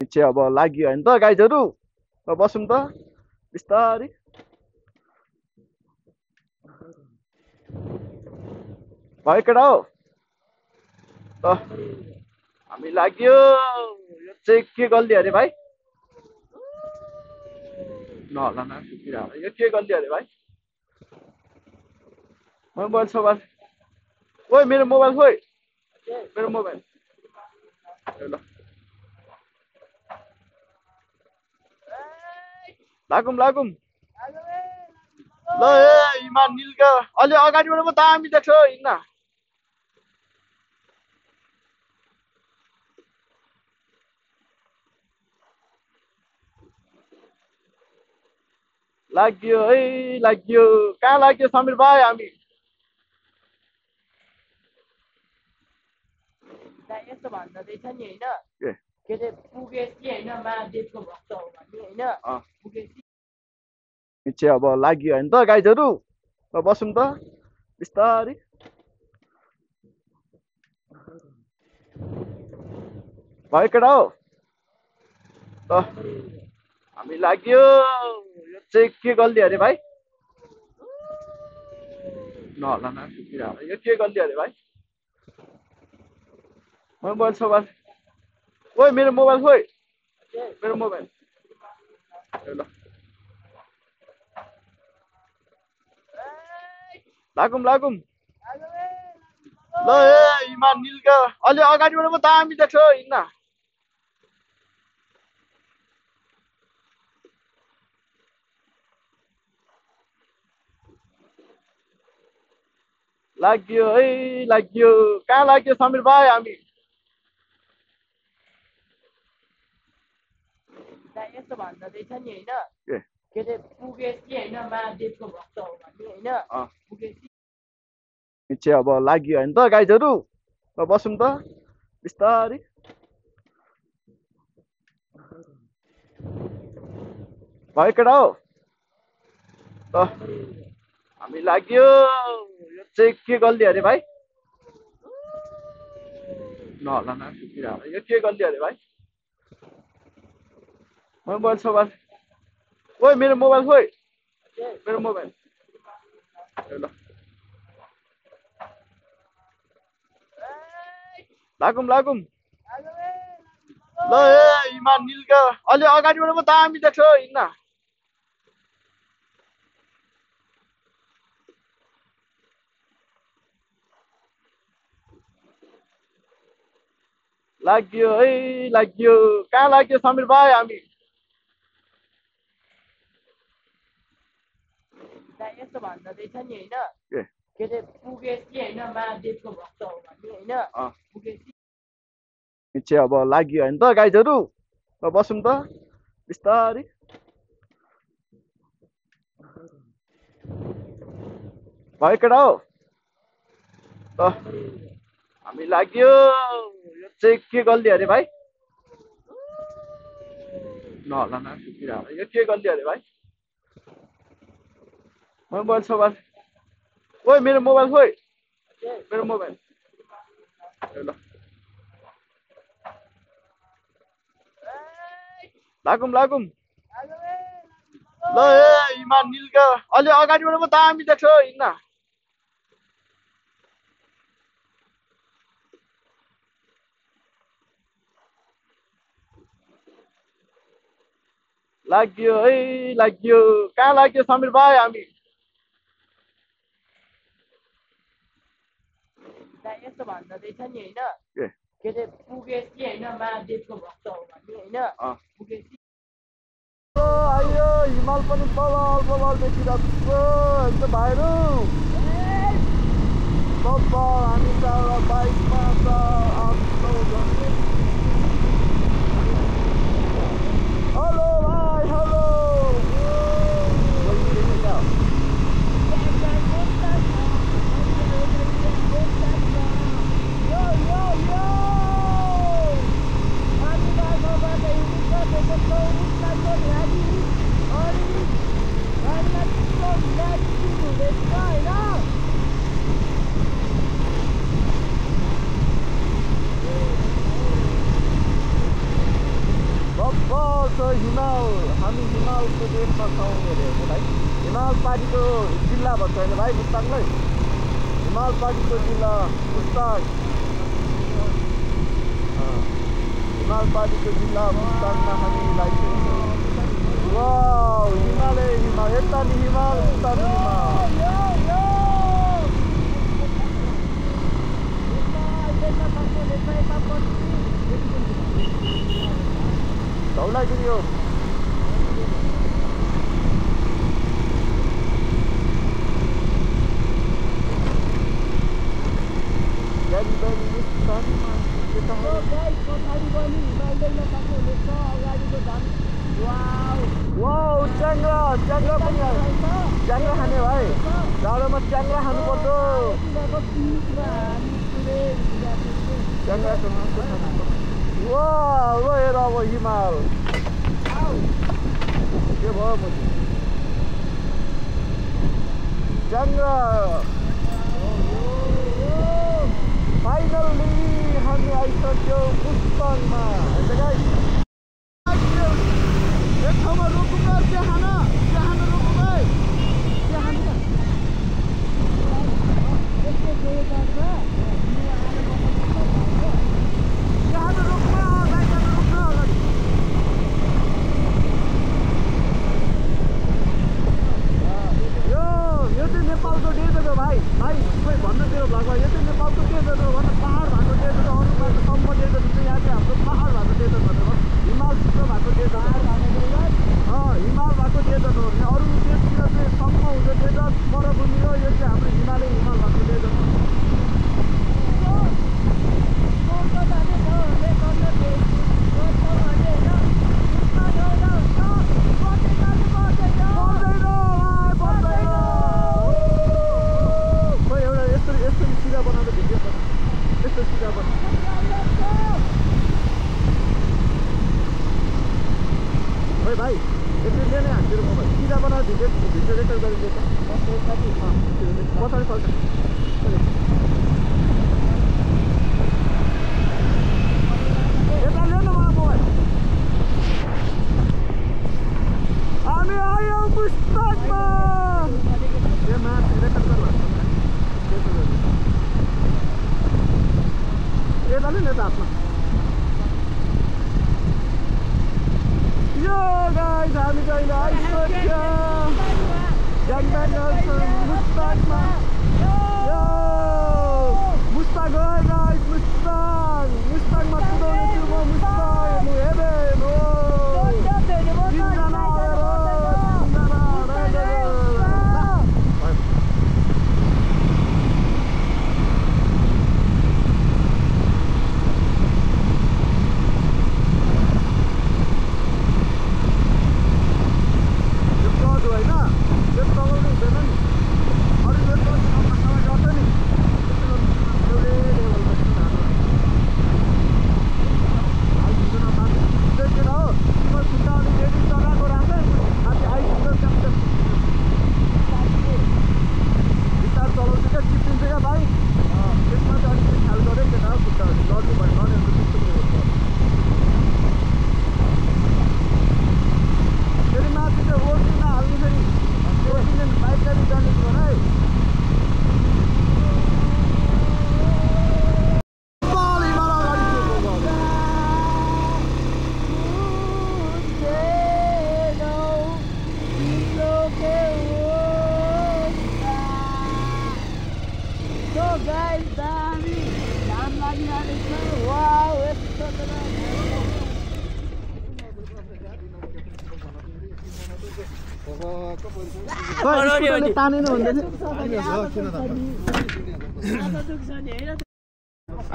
पछि अब लाग्यो होइन त गाइजहरू। अब बसौँ त बिस्तारै। भयो केटा हो त हामी लाग्यो। यो चाहिँ के गल्ली अरे भाइ? नहोला न यो के गल्ली अरे भाइ? मोबाइल सोबाइल ओइ मेरो मोबाइल खोइ, मेरो मोबाइल ल लागौँ लागौँ ल। ए इमान निल्का अलि अगाडिबाट पो दामी देख्छ हिँड्न। लाग्यो है लाग्यो। कहाँ लाग्यो समीर भाइ हामी? यस्तो भन्दा रहेछ नि होइन, के के अरे पुगेश कि होइन महादेवको भक्त हो भन्ने होइन, पुगेश पछि अब लाग्यो होइन त गाइजहरू। अब बसौँ त बिस्तारै। भयो केटा हो त हामी लाग्यो। यो चाहिँ के गल्ली अरे भाइ? नहोला न यो के गल्ली अरे भाइ? मोबाइल सोबाइल ओइ मेरो मोबाइल खोइ, मेरो मोबाइल ल लागौँ लागौँ ल। ए इमान निल्का अलि अगाडिबाट पो दामी देख्छ हिँड्न। लाग्यो है लाग्यो। कहाँ लाग्यो समीर भाइ हामी? यस्तो भन्दा रहेछ नि होइन, के अरे पुगेश कि होइन महादेवको भक्त हो भन्ने होइन, पुगेश पछि अब लाग्यो होइन त गाइजहरू। अब बसौँ त बिस्तारै। भयो केटा हो त हामी लाग्यो। यो चाहिँ के गल्ली अरे भाइ? नहोला न यो के गल्ली अरे भाइ? मोबाइल सोबाइल ओइ मेरो मोबाइल खोइ, मेरो मोबाइल ल लागौँ लागौँ ल। ए इमान निल्का अलि अगाडिबाट पो दामी देख्छ हिँड्न। लाग्यो है लाग्यो। कहाँ लाग्यो समीर भाइ हामी? यस्तो भन्दा रहेछ नि होइन, के अरे पुगेश कि होइन महादेवको भक्त हो भन्ने होइन, पुगेश पछि अब लाग्यो होइन त गाइजहरू। अब बसौँ त बिस्तारै। भयो केटा हो त हामी लाग्यो। यो चाहिँ के गल्ली अरे भाइ? नहोला न यो के गल्ली अरे भाइ? मोबाइल सोबाइल ओइ मेरो मोबाइल खोइ, मेरो मोबाइल ल लागौँ लागौँ ल। ए इमान निल्का अलि अगाडिबाट पो दामी देख्छ हिँड्न। लाग्यो है लाग्यो। कहाँ लाग्यो समीर भाइ हामी? यस्तो भन्दा रहेछ नि होइन, के अरे पुगेश कि होइन महादेवको भक्त हो भन्ने होइन, पुगेश आयो हिमाल पनि बलल बलल देखिरहेको छ भाइहरू। हामी त बाइकमा त हेलो भाइ हेलो। हिमाल छ हिमाल हामी हिमालको देशमा छौँ अरे भाइ हिमाल पार्टीको जिल्ला भन्छ होइन भाइ मुस्ताङलाई हिमाल पार्टीको जिल्ला मुस्ताङ हिमाल पार्टीको जिल्ला मुस्ताङमा हामी लागिसकेको वाउ हिमालय हिमाल यता नि हिमाल उता नि धौलागिरी हो च्याङ्ग्रा च्याङ्ग्रा पनि च्याङ्ग्रा खाने भाइ जाडोमा च्याङ्ग्रा खानुपर्छ च्याङ्ग्राको मासु खानुपर्छ वा हेर अब हिमाल के भयो म च्याङ्ग्रा फाइनल्ली हामी आइसक्यौँ मुस्ताङमा एक ठाउँमा रोकौँ न चिया खान रोकौँ है चिया खानु यो चाहिँ नेपालको डेजर्ट हो भाइ खोइ भन्नुतिर भ्लगमा यो चाहिँ नेपालको डेजर्ट हो भन्न पहाड भएको डेजर्ट हो अरू भएको सम्म डेजर्ट हुन्छ यहाँ चाहिँ हाम्रो पहाड भएको डेजर्ट भनेर हिमाल चित्र भएको डेजर्ट हिमाल भएको डेजर्ट हो भने अरू देशतिर चाहिँ सम्म हुन्छ डेजर्ट मरुभूमि हो यो चाहिँ हाम्रो हिमाल भएको डेजर्ट हो सिधा बनाउँदा भिडियो यस्तो सिधा बना भाइ यसरी नै हान्छु मोबाइल सिधा बनाएर भिडियो रेकर्ड गरिदिएको पछाडि फर्क यता ल्याउन मलाई मोबाइल हामी आयौँ मुस्ताङमा यो माथि रेकर्ड गर्नु यता नि यता हातमा यो गाइस हामी चाहिँ आइसक्यो मुस्ताङमा मुस्ताङ हो गाइस मुस्ताङमा कुदाउँदैछु म मुस्ताङ हेभेन हो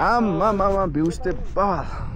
आमा भ्युज चाहिँ बबाल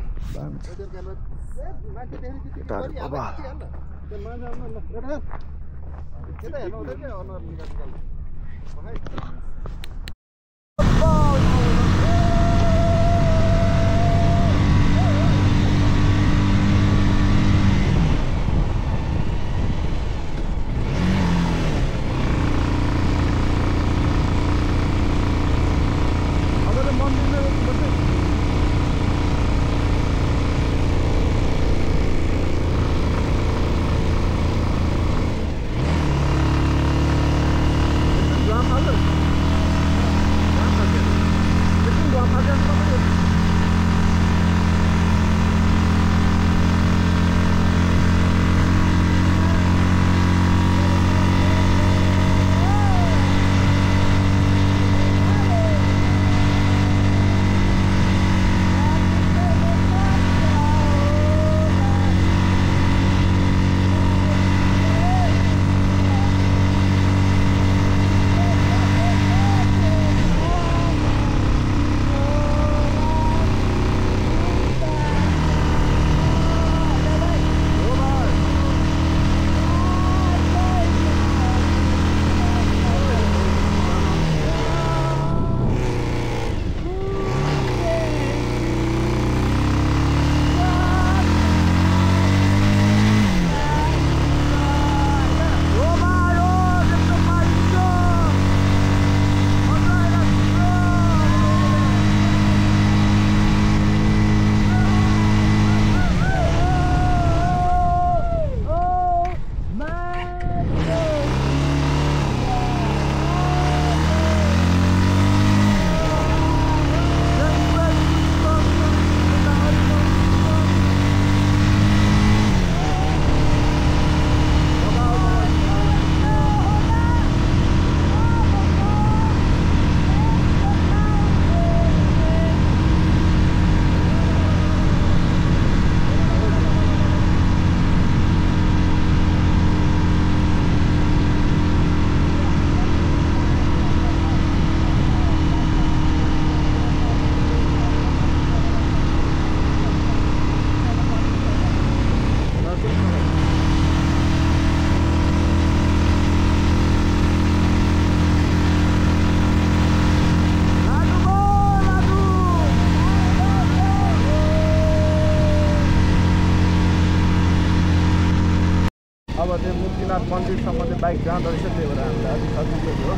अब त्यो मुक्तिनाथ मन्दिरसम्म चाहिँ बाइक जाँदो रहेछ त्यही भएर हामीलाई अलिक सजिलो थियो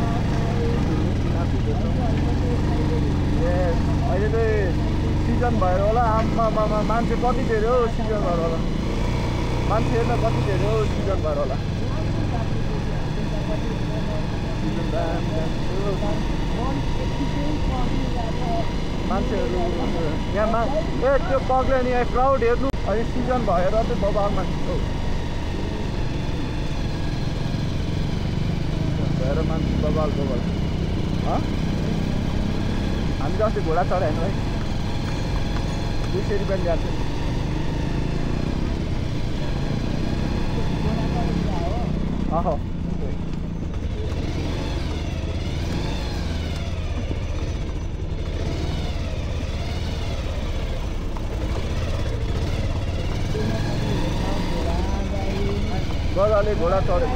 मुक्तिनाथ अहिले चाहिँ सिजन भएर होला आम्मामा मान्छे कति धेरै हो सिजन भएर होला मान्छे हेर्न कति धेरै हो सिजन भएर होला मान्छेहरू यहाँ त्यो पग्ले नि यहाँ क्राउड हेर्नु अहिले सिजन भएर चाहिँ बबाल मान्छे भएर मान्छे बबाल हामी जस्तै घोडा चढायो भाइ 200 रुपियाँ गएको थियो गराले घोडा चढ्यो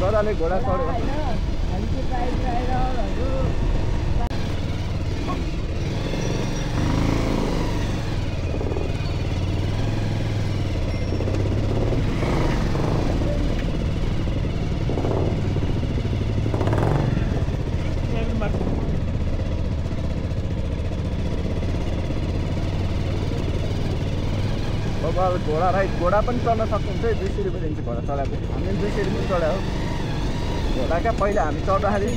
गराले घोडा चढ्यो घोडा राइड घोडा पनि चढ्न सक्नुहुन्छ 200 रुपियाँ दिन्छ घोडा चढाएको हामीले 200 रुपियाँ चढायो घोडा क्या पहिला हामी चढ्दाखेरि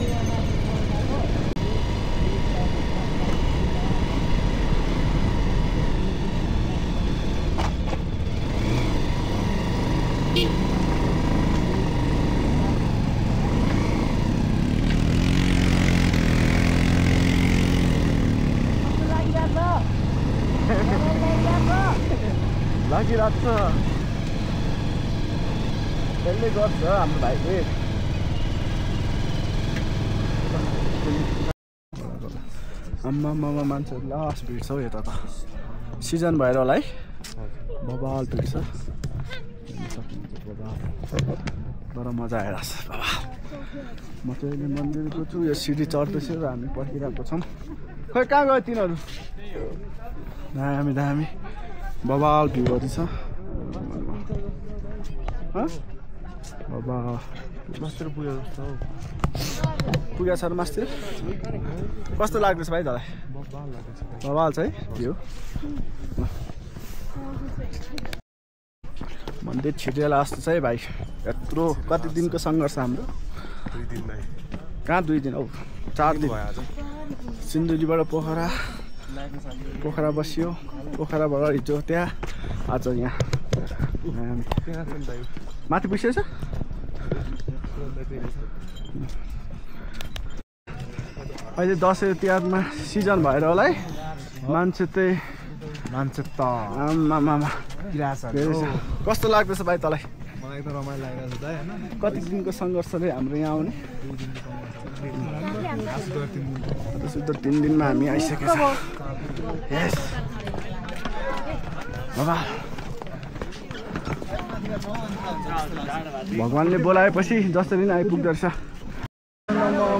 लागिरहेको छ त्यसले गर्छ हाम्रो भाइले आम्मा मान्छेहरू लास्ट भिड छ हौ यता त सिजन भएर होला है बबाल भिड छ तर मजा आइरहेछ बाबा म चाहिँ अहिले मन्दिरको छु यो सिडी चढ्दैछु र हामी पर्खिरहेको छौँ खोइ कहाँ गयो तिनीहरू दामी बबाल भ्यूहरू छ बाबा मास्तिर पुगेको छ र मास्तिर कस्तो लाग्दैछ भाइ तँलाई बबाल छ है भ्यू मन्दिर छिटेला जस्तो छ है भाइ यत्रो कति दिनको सङ्घर्ष हाम्रो 2 दिन भाइ कहाँ 2 दिन हौ 4 दिन सिन्धुलीबाट पोखरा बसियो पोखराबाट हिजो त्यहाँ आज यहाँ माथि पुगेछ अहिले दसैँ तिहारमा सिजन भएर होला है मान्छे त आम्मामा कस्तो लाग्दैछ भाइ तँलाई मलाई त रमाइलो लागिरहेछ दाइ हैन कति दिनको सङ्घर्षले हाम्रो यहाँ आउने 3 दिनमा हामी आइसकेको छ यस बाबा भगवानले बोलाएपछि जसरी नै आइपुग्दो रहेछ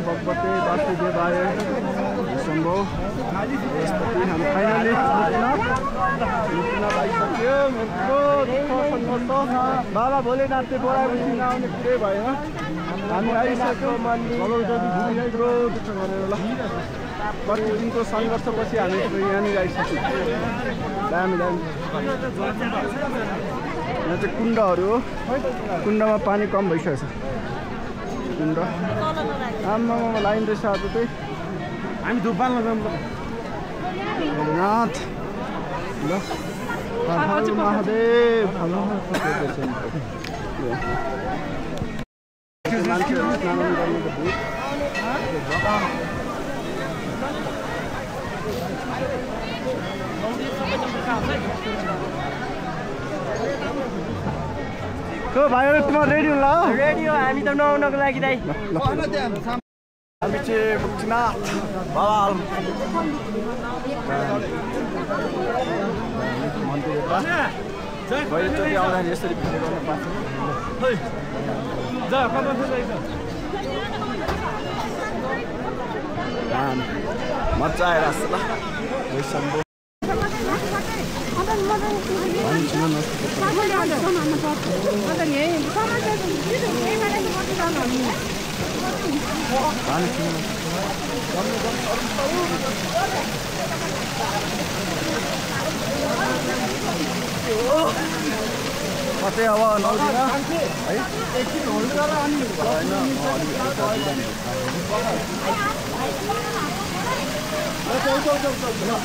भगवते वासुदेवाय सम्भव हामी फाइनली आइसक्यो बाबा भोलेनाथले बोलाएपछि नआउने कुरै भएन हामी आइसक्यो यत्रो दुःख गरेर ल कति दिनको सङ्घर्षपछि हामी यहाँनिर आइसक्यौँ दामी यहाँ चाहिँ कुण्डहरू हो कुण्डमा पानी कम भइसकेको छ कुण्ड आम्मामा लाइन रहेछ आज चाहिँ हामी धुप बाल्न जाऊँ नाथ ल महादेव मान्छेहरू स्नान गर्नुको भूत भाइहरू तिमीहरू रेडी हुनु ल रेडी हो हामी त नआउनको लागि दाइ हामी चाहिँ मुक्तिनाथ बबाल मन्दिर पहिलोचोटि आउँदाखेरि यसरी भिडियो गर्न पाएको मजा आइरहेको छ ल कतै अब नौदिन है एकछिन होल्ड गरेर अनि No,